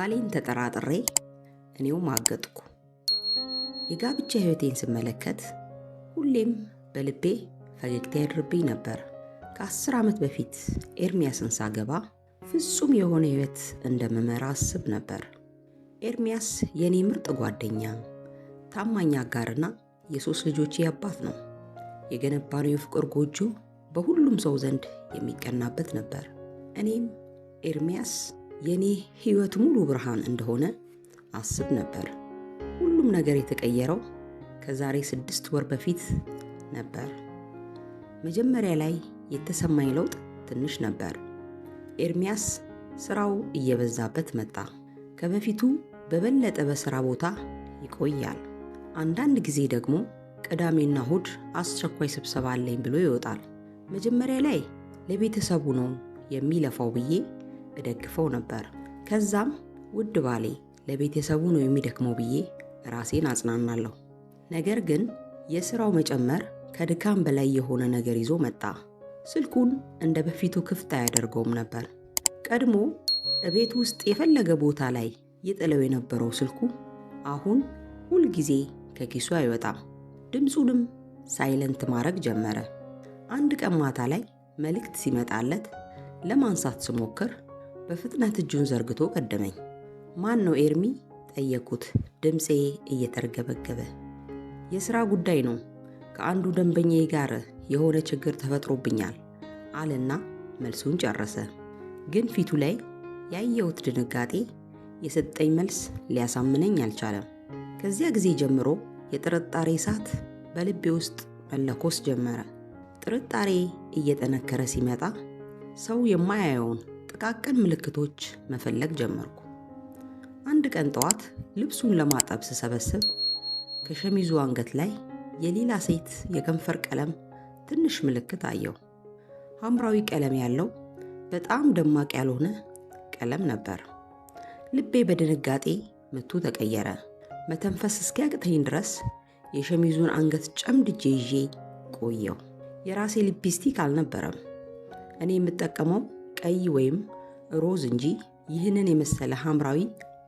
ባሌን ተጠራጥሬ እኔው ማገጥኩ። የጋብቻ ሕይወቴን ስመለከት ሁሌም በልቤ ፈገግታ ያድርብኝ ነበር። ከ10 ዓመት በፊት ኤርሚያስን ሳገባ ፍጹም የሆነ ሕይወት እንደምመራ አስብ ነበር። ኤርሚያስ የእኔ ምርጥ ጓደኛ፣ ታማኝ አጋርና የሶስት ልጆቼ አባት ነው። የገነባነው የፍቅር ጎጆ በሁሉም ሰው ዘንድ የሚቀናበት ነበር። እኔም ኤርሚያስ የእኔ ሕይወት ሙሉ ብርሃን እንደሆነ አስብ ነበር። ሁሉም ነገር የተቀየረው ከዛሬ 6 ወር በፊት ነበር። መጀመሪያ ላይ የተሰማኝ ለውጥ ትንሽ ነበር። ኤርሚያስ ስራው እየበዛበት መጣ። ከበፊቱ በበለጠ በስራ ቦታ ይቆያል። አንዳንድ ጊዜ ደግሞ ቅዳሜና እሁድ አስቸኳይ ስብሰባ አለኝ ብሎ ይወጣል። መጀመሪያ ላይ ለቤተሰቡ ነው የሚለፋው ብዬ እደግፈው ነበር። ከዛም ውድ ባሌ ለቤተሰቡ ነው የሚደክመው ብዬ ራሴን አጽናናለሁ። ነገር ግን የስራው መጨመር ከድካም በላይ የሆነ ነገር ይዞ መጣ። ስልኩን እንደ በፊቱ ክፍት አያደርገውም ነበር። ቀድሞ እቤት ውስጥ የፈለገ ቦታ ላይ ይጥለው የነበረው ስልኩ አሁን ሁልጊዜ ከኪሱ አይወጣም። ድምፁንም silent ማድረግ ጀመረ። አንድ ቀን ማታ ላይ መልእክት ሲመጣለት ለማንሳት ስሞክር በፍጥነት እጁን ዘርግቶ ቀደመኝ። "ማን ነው ኤርሚ?" ጠየቅኩት፣ ድምፄ እየተርገበገበ። "የሥራ ጉዳይ ነው። ከአንዱ ደንበኛዬ ጋር የሆነ ችግር ተፈጥሮብኛል" አለና መልሱን ጨረሰ። ግን ፊቱ ላይ ያየሁት ድንጋጤ የሰጠኝ መልስ ሊያሳምነኝ አልቻለም። ከዚያ ጊዜ ጀምሮ የጥርጣሬ እሳት በልቤ ውስጥ መለኮስ ጀመረ። ጥርጣሬ እየጠነከረ ሲመጣ ሰው የማያየውን ጥቃቅን ምልክቶች መፈለግ ጀመርኩ። አንድ ቀን ጠዋት ልብሱን ለማጠብ ስሰበስብ ከሸሚዙ አንገት ላይ የሌላ ሴት የከንፈር ቀለም ትንሽ ምልክት አየሁ። ሐምራዊ ቀለም ያለው፣ በጣም ደማቅ ያልሆነ ቀለም ነበር። ልቤ በድንጋጤ ምቱ ተቀየረ። መተንፈስ እስኪያቅተኝ ድረስ የሸሚዙን አንገት ጨምድጄ ይዤ ቆየሁ። የራሴ ሊፕስቲክ አልነበረም። እኔ የምጠቀመው ቀይ ወይም ሮዝ እንጂ ይህንን የመሰለ ሐምራዊ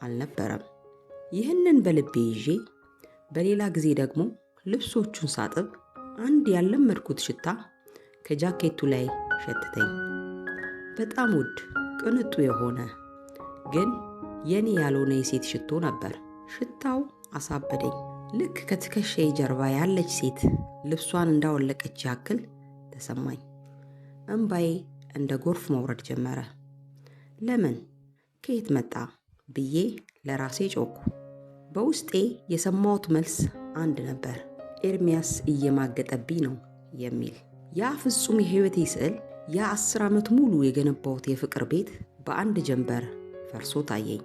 አልነበረም። ይህንን በልቤ ይዤ በሌላ ጊዜ ደግሞ ልብሶቹን ሳጥብ አንድ ያልለመድኩት ሽታ ከጃኬቱ ላይ ሸተተኝ። በጣም ውድ፣ ቅንጡ የሆነ ግን የኔ ያልሆነ የሴት ሽቶ ነበር። ሽታው አሳበደኝ። ልክ ከትከሻዬ ጀርባ ያለች ሴት ልብሷን እንዳወለቀች ያክል ተሰማኝ። እምባዬ እንደ ጎርፍ መውረድ ጀመረ። ለምን? ከየት መጣ? ብዬ ለራሴ ጮኩ። በውስጤ የሰማሁት መልስ አንድ ነበር። ኤርሚያስ እየማገጠብኝ ነው የሚል። ያ ፍጹም የሕይወቴ ስዕል፣ ያ 10 ዓመት ሙሉ የገነባሁት የፍቅር ቤት በአንድ ጀንበር ፈርሶ ታየኝ።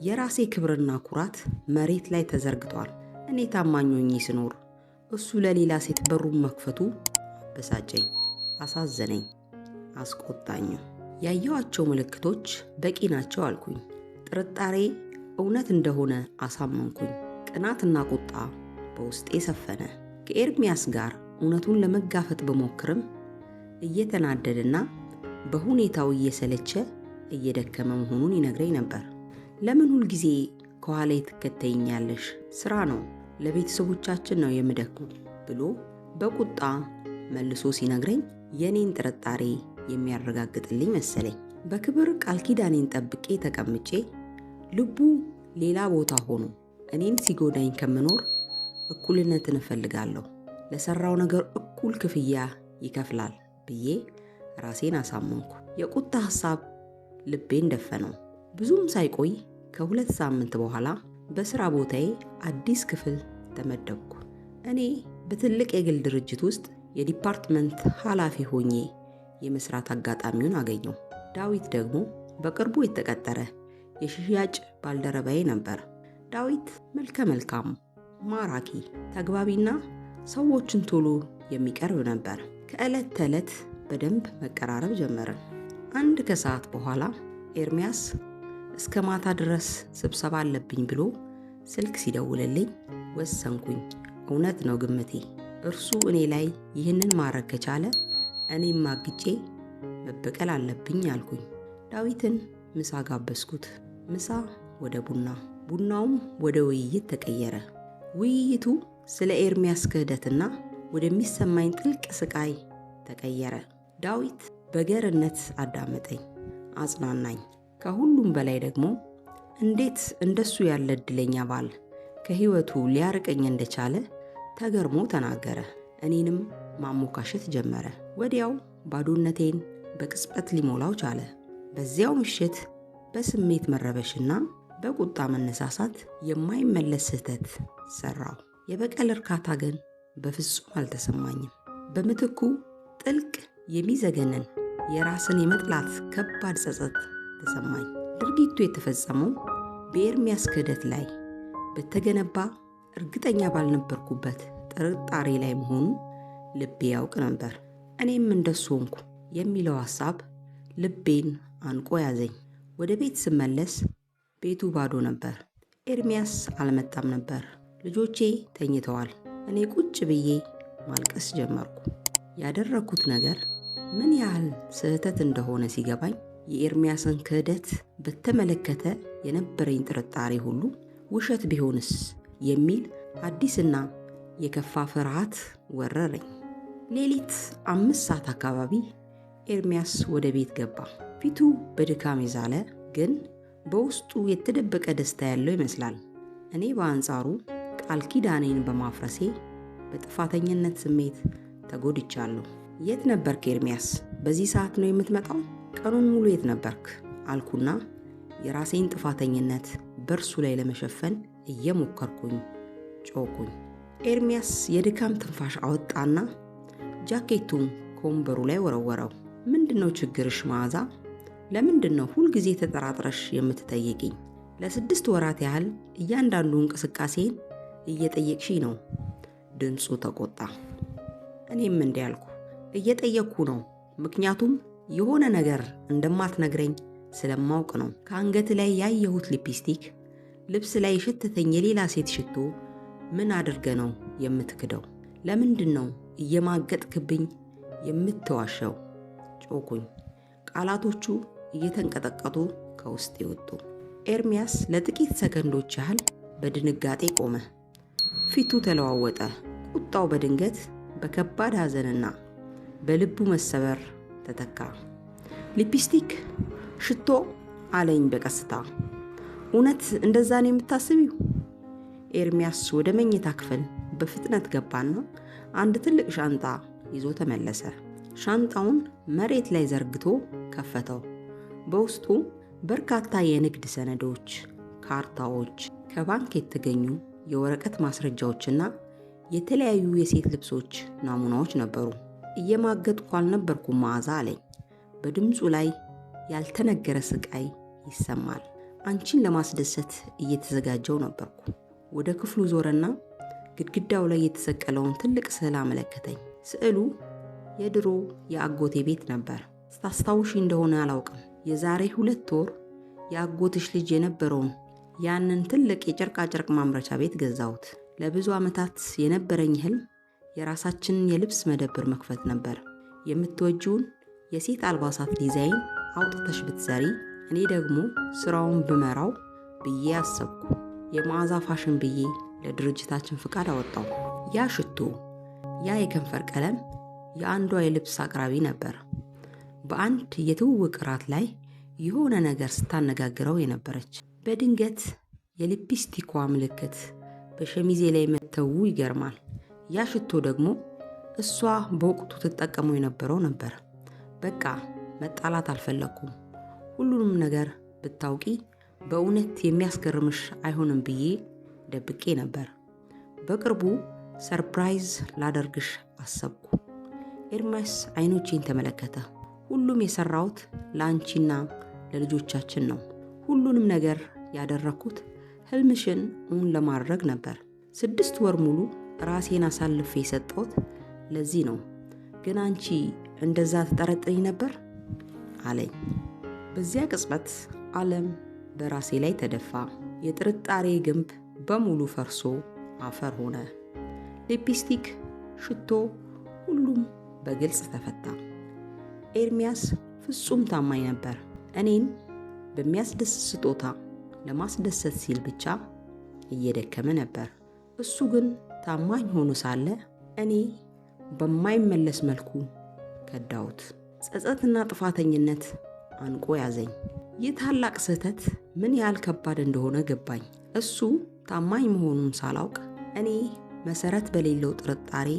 የራሴ ክብርና ኩራት መሬት ላይ ተዘርግቷል። እኔ ታማኝ ሆኜ ስኖር እሱ ለሌላ ሴት በሩን መክፈቱ አበሳጨኝ፣ አሳዘነኝ፣ አስቆጣኝም። ያየኋቸው ምልክቶች በቂ ናቸው አልኩኝ። ጥርጣሬ እውነት እንደሆነ አሳመንኩኝ። ቅናትና ቁጣ በውስጤ ሰፈነ። ከኤርሚያስ ጋር እውነቱን ለመጋፈጥ ብሞክርም እየተናደደና በሁኔታው እየሰለቸ እየደከመ መሆኑን ይነግረኝ ነበር። "ለምን ሁልጊዜ ከኋላዬ ትከተይኛለሽ? ስራ ነው፣ ለቤተሰቦቻችን ነው የምደክመው" ብሎ በቁጣ መልሶ ሲነግረኝ የኔን ጥርጣሬ የሚያረጋግጥልኝ መሰለኝ። በክብር ቃል ኪዳኔን ጠብቄ ተቀምጬ ልቡ ሌላ ቦታ ሆኖ እኔን ሲጎዳኝ ከምኖር እኩልነትን እፈልጋለሁ፣ ለሰራው ነገር እኩል ክፍያ ይከፍላል ብዬ ራሴን አሳመንኩ። የቁጣ ሐሳብ ልቤን ደፈነው። ብዙም ሳይቆይ ከ2 ሳምንት በኋላ በስራ ቦታዬ አዲስ ክፍል ተመደብኩ። እኔ በትልቅ የግል ድርጅት ውስጥ የ department ኃላፊ ሆኜ የመስራት አጋጣሚውን አገኘሁ። ዳዊት ደግሞ በቅርቡ የተቀጠረ የሽያጭ ባልደረባዬ ነበር። ዳዊት መልከ መልካም፣ ማራኪ፣ ተግባቢና ሰዎችን ቶሎ የሚቀርብ ነበር። ከዕለት ተዕለት በደንብ መቀራረብ ጀመርን። አንድ ከሰዓት በኋላ ኤርሚያስ እስከ ማታ ድረስ ስብሰባ አለብኝ ብሎ ስልክ ሲደውልልኝ ወሰንኩኝ። እውነት ነው ግምቴ። እርሱ እኔ ላይ ይህንን ማድረግ ከቻለ እኔም አግጬ መበቀል አለብኝ አልኩኝ። ዳዊትን ምሳ ጋበዝኩት። ምሳ ወደ ቡና፣ ቡናውም ወደ ውይይት ተቀየረ። ውይይቱ ስለ ኤርሚያስ ክህደትና ወደሚሰማኝ ጥልቅ ስቃይ ተቀየረ። ዳዊት በገርነት አዳመጠኝ፣ አጽናናኝ። ከሁሉም በላይ ደግሞ እንዴት እንደሱ ያለ እድለኛ ባል ከሕይወቱ ሊያርቀኝ እንደቻለ ተገርሞ ተናገረ። እኔንም ማሞካሸት ጀመረ። ወዲያው ባዶነቴን በቅጽበት ሊሞላው ቻለ። በዚያው ምሽት በስሜት መረበሽና በቁጣ መነሳሳት የማይመለስ ስህተት ሰራው። የበቀል እርካታ ግን በፍጹም አልተሰማኝም። በምትኩ ጥልቅ የሚዘገንን የራስን የመጥላት ከባድ ጸጸት ተሰማኝ። ድርጊቱ የተፈጸመው በኤርሚያስ ክህደት ላይ በተገነባ እርግጠኛ ባልነበርኩበት ጥርጣሬ ላይ መሆኑ ልቤ ያውቅ ነበር። እኔም እንደሱ ሆንኩ የሚለው ሐሳብ ልቤን አንቆ ያዘኝ። ወደ ቤት ስመለስ ቤቱ ባዶ ነበር። ኤርሚያስ አልመጣም ነበር። ልጆቼ ተኝተዋል። እኔ ቁጭ ብዬ ማልቀስ ጀመርኩ። ያደረኩት ነገር ምን ያህል ስህተት እንደሆነ ሲገባኝ የኤርሚያስን ክህደት በተመለከተ የነበረኝ ጥርጣሬ ሁሉ ውሸት ቢሆንስ የሚል አዲስና የከፋ ፍርሃት ወረረኝ። ሌሊት 5 ሰዓት አካባቢ ኤርሚያስ ወደ ቤት ገባ። ፊቱ በድካም የዛለ ግን በውስጡ የተደበቀ ደስታ ያለው ይመስላል። እኔ በአንጻሩ ቃል ኪዳኔን በማፍረሴ በጥፋተኝነት ስሜት ተጎድቻለሁ። "የት ነበርክ ኤርሚያስ? በዚህ ሰዓት ነው የምትመጣው? ቀኑን ሙሉ የት ነበርክ?" አልኩና የራሴን ጥፋተኝነት በእርሱ ላይ ለመሸፈን እየሞከርኩኝ ጮኩኝ። ኤርሚያስ የድካም ትንፋሽ አወጣና ጃኬቱን ከወንበሩ ላይ ወረወረው። "ምንድን ነው ችግርሽ መዓዛ? ለምንድን ነው ሁልጊዜ ተጠራጥረሽ የምትጠይቂኝ? ለ6 ወራት ያህል እያንዳንዱ እንቅስቃሴን እየጠየቅሽኝ ነው።" ድምፁ ተቆጣ። እኔም እንዲህ አልኩ፣ "እየጠየቅኩ ነው፣ ምክንያቱም የሆነ ነገር እንደማትነግረኝ ስለማውቅ ነው። ከአንገት ላይ ያየሁት ሊፕስቲክ፣ ልብስ ላይ የሸተተኝ የሌላ ሴት ሽቶ፣ ምን አድርገህ ነው የምትክደው? ለምንድን ነው እየማገጥክብኝ የምትዋሸው?" ጮኩኝ። ቃላቶቹ እየተንቀጠቀጡ ከውስጤ ወጡ። ኤርሚያስ ለጥቂት ሰከንዶች ያህል በድንጋጤ ቆመ። ፊቱ ተለዋወጠ። ቁጣው በድንገት በከባድ ሐዘንና በልቡ መሰበር ተተካ። "ሊፕስቲክ፣ ሽቶ?" አለኝ በቀስታ። "እውነት እንደዛ ነው የምታስቢው?" ኤርሚያስ ወደ መኝታ ክፍል በፍጥነት ገባና አንድ ትልቅ ሻንጣ ይዞ ተመለሰ። ሻንጣውን መሬት ላይ ዘርግቶ ከፈተው። በውስጡ በርካታ የንግድ ሰነዶች፣ ካርታዎች፣ ከባንክ የተገኙ የወረቀት ማስረጃዎችና የተለያዩ የሴት ልብሶች ናሙናዎች ነበሩ። "እየማገጥኩ አልነበርኩም መዓዛ" አለኝ። በድምፁ ላይ ያልተነገረ ስቃይ ይሰማል። "አንቺን ለማስደሰት እየተዘጋጀሁ ነበርኩ።" ወደ ክፍሉ ዞረና ግድግዳው ላይ የተሰቀለውን ትልቅ ስዕል አመለከተኝ። ስዕሉ የድሮ የአጎቴ ቤት ነበር። "ስታስታውሺ እንደሆነ አላውቅም። የዛሬ 2 ወር የአጎትሽ ልጅ የነበረውን ያንን ትልቅ የጨርቃጨርቅ ማምረቻ ቤት ገዛሁት። ለብዙ ዓመታት የነበረኝ ህልም የራሳችንን የልብስ መደብር መክፈት ነበር። የምትወጂውን የሴት አልባሳት ዲዛይን አውጥተሽ ብትሰሪ፣ እኔ ደግሞ ስራውን ብመራው ብዬ አሰብኩ። የመዓዛ ፋሽን ብዬ ለድርጅታችን ፍቃድ አወጣሁ። ያ ሽቶ፣ ያ የከንፈር ቀለም የአንዷ የልብስ አቅራቢ ነበር። በአንድ የትውውቅ እራት ላይ የሆነ ነገር ስታነጋግረው የነበረች። በድንገት የሊፕስቲኳ ምልክት በሸሚዜ ላይ መተው ይገርማል። ያ ሽቶ ደግሞ እሷ በወቅቱ ትጠቀመው የነበረው ነበር። በቃ መጣላት አልፈለግኩም። ሁሉንም ነገር ብታውቂ በእውነት የሚያስገርምሽ አይሆንም ብዬ ደብቄ ነበር። በቅርቡ surprise ላደርግሽ አሰብኩ።" ኤርሚያስ አይኖቼን ተመለከተ። "ሁሉም የሰራሁት ለአንቺና ለልጆቻችን ነው። ሁሉንም ነገር ያደረግኩት ህልምሽን እውን ለማድረግ ነበር። 6 ወር ሙሉ ራሴን አሳልፌ የሰጠሁት ለዚህ ነው። ግን አንቺ እንደዛ ትጠረጥሪ ነበር" አለኝ። በዚያ ቅጽበት ዓለም በራሴ ላይ ተደፋ። የጥርጣሬ ግንብ በሙሉ ፈርሶ አፈር ሆነ። ሊፕስቲክ፣ ሽቶ፣ ሁሉም በግልጽ ተፈታ። ኤርሚያስ ፍጹም ታማኝ ነበር። እኔን በሚያስደስት ስጦታ ለማስደሰት ሲል ብቻ እየደከመ ነበር። እሱ ግን ታማኝ ሆኖ ሳለ እኔ በማይመለስ መልኩ ከዳሁት። ጸጸትና ጥፋተኝነት አንቆ ያዘኝ። ይህ ታላቅ ስህተት ምን ያህል ከባድ እንደሆነ ገባኝ። እሱ ታማኝ መሆኑን ሳላውቅ እኔ መሰረት በሌለው ጥርጣሬ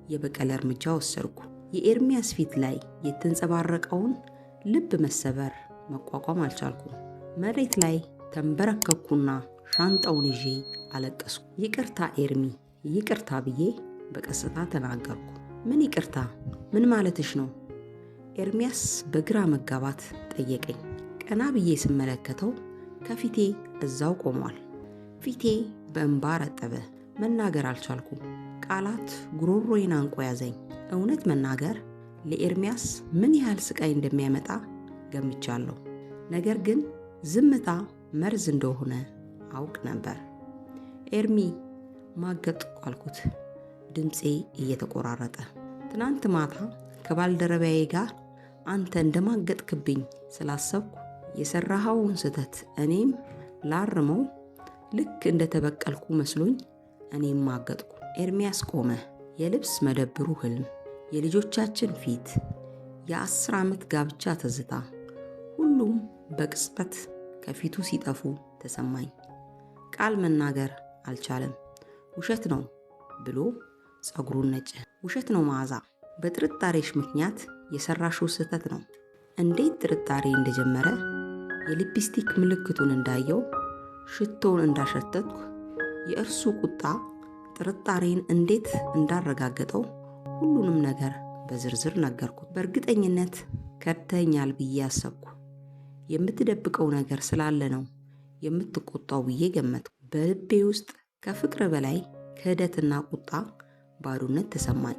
የበቀል እርምጃ ወሰድኩ። የኤርሚያስ ፊት ላይ የተንጸባረቀውን ልብ መሰበር መቋቋም አልቻልኩም። መሬት ላይ ተንበረከኩና ሻንጣውን ይዤ አለቀስኩ። ይቅርታ ኤርሚ፣ ይቅርታ ብዬ በቀስታ ተናገርኩ። ምን ይቅርታ? ምን ማለትሽ ነው? ኤርሚያስ በግራ መጋባት ጠየቀኝ። ቀና ብዬ ስመለከተው ከፊቴ እዛው ቆሟል። ፊቴ በእንባ ረጠበ። መናገር አልቻልኩም። ቃላት ጉሮሮዬን አንቆ ያዘኝ። እውነት መናገር ለኤርሚያስ ምን ያህል ስቃይ እንደሚያመጣ ገምቻለሁ። ነገር ግን ዝምታ መርዝ እንደሆነ አውቅ ነበር። ኤርሚ፣ ማገጥኩ አልኩት፣ ድምፄ እየተቆራረጠ። ትናንት ማታ ከባልደረባዬ ጋር አንተ እንደማገጥክብኝ ስላሰብኩ የሰራኸውን ስህተት እኔም ላርመው ልክ እንደተበቀልኩ መስሎኝ እኔም ማገጥኩ። ኤርሚያስ ቆመ። የልብስ መደብሩ ህልም፣ የልጆቻችን ፊት፣ የ10 ዓመት ጋብቻ ትዝታ፣ ሁሉም በቅጽበት ከፊቱ ሲጠፉ ተሰማኝ። ቃል መናገር አልቻለም። ውሸት ነው ብሎ ጸጉሩን ነጨ። ውሸት ነው መዓዛ፣ በጥርጣሬሽ ምክንያት የሰራሽው ስህተት ነው። እንዴት ጥርጣሬ እንደጀመረ፣ የሊፕስቲክ ምልክቱን እንዳየው፣ ሽቶውን እንዳሸተትኩ፣ የእርሱ ቁጣ ጥርጣሬን እንዴት እንዳረጋገጠው ሁሉንም ነገር በዝርዝር ነገርኩት። በእርግጠኝነት ከድተኸኛል ብዬ አሰብኩ። የምትደብቀው ነገር ስላለ ነው የምትቆጣው ብዬ ገመትኩ። በልቤ ውስጥ ከፍቅር በላይ ክህደትና ቁጣ ባዶነት ተሰማኝ።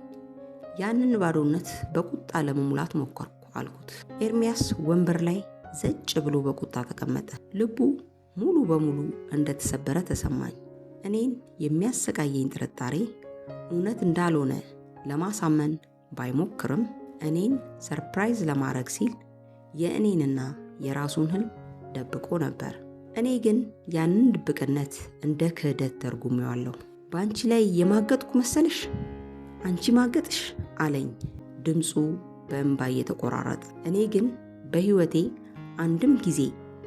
ያንን ባዶነት በቁጣ ለመሙላት ሞከርኩ አልኩት። ኤርሚያስ ወንበር ላይ ዘጭ ብሎ በቁጣ ተቀመጠ። ልቡ ሙሉ በሙሉ እንደተሰበረ ተሰማኝ። እኔን የሚያሰቃየኝ ጥርጣሬ እውነት እንዳልሆነ ለማሳመን ባይሞክርም እኔን surprise ለማድረግ ሲል የእኔንና የራሱን ህልም ደብቆ ነበር። እኔ ግን ያንን ድብቅነት እንደ ክህደት ተርጉሜዋለሁ። በአንቺ ላይ የማገጥኩ መሰልሽ? አንቺ ማገጥሽ አለኝ፣ ድምፁ በእንባ እየተቆራረጠ። እኔ ግን በህይወቴ አንድም ጊዜ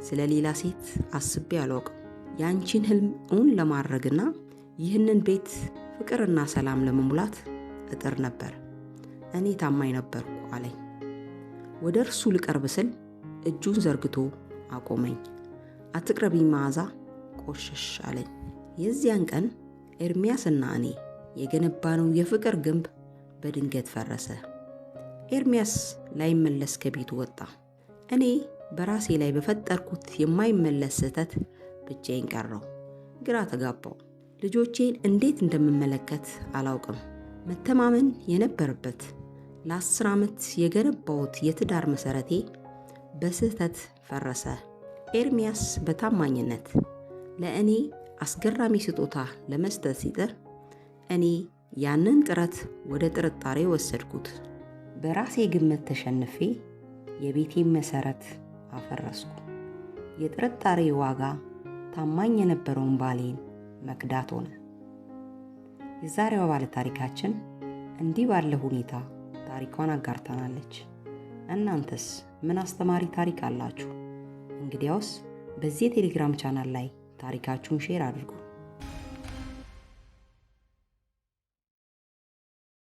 ስለ ሌላ ሴት አስቤ አላውቅም። የአንቺን ህልም እውን ለማድረግና ይህንን ቤት ፍቅርና ሰላም ለመሙላት እጥር ነበር። እኔ ታማኝ ነበርኩ አለኝ። ወደ እርሱ ልቀርብ ስል እጁን ዘርግቶ አቆመኝ። አትቅረቢኝ መዓዛ፣ ቆሸሽ አለኝ። የዚያን ቀን ኤርሚያስና እኔ የገነባነው የፍቅር ግንብ በድንገት ፈረሰ። ኤርሚያስ ላይመለስ ከቤቱ ወጣ። እኔ በራሴ ላይ በፈጠርኩት የማይመለስ ስህተት ብቻዬን ቀረሁ። ግራ ተጋባው። ልጆቼን እንዴት እንደምመለከት አላውቅም። መተማመን የነበረበት ለ10 ዓመት የገነባሁት የትዳር መሰረቴ በስህተት ፈረሰ። ኤርሚያስ በታማኝነት ለእኔ አስገራሚ ስጦታ ለመስጠት ሲጥር እኔ ያንን ጥረት ወደ ጥርጣሬ ወሰድኩት። በራሴ ግምት ተሸንፌ የቤቴን መሰረት አፈረስኩ። የጥርጣሬ ዋጋ ታማኝ የነበረውን ባሌን መክዳት ሆነ። የዛሬዋ ባለ ታሪካችን እንዲህ ባለ ሁኔታ ታሪኳን አጋርታናለች። እናንተስ ምን አስተማሪ ታሪክ አላችሁ? እንግዲያውስ በዚህ የቴሌግራም ቻናል ላይ ታሪካችሁን share አድርጉ።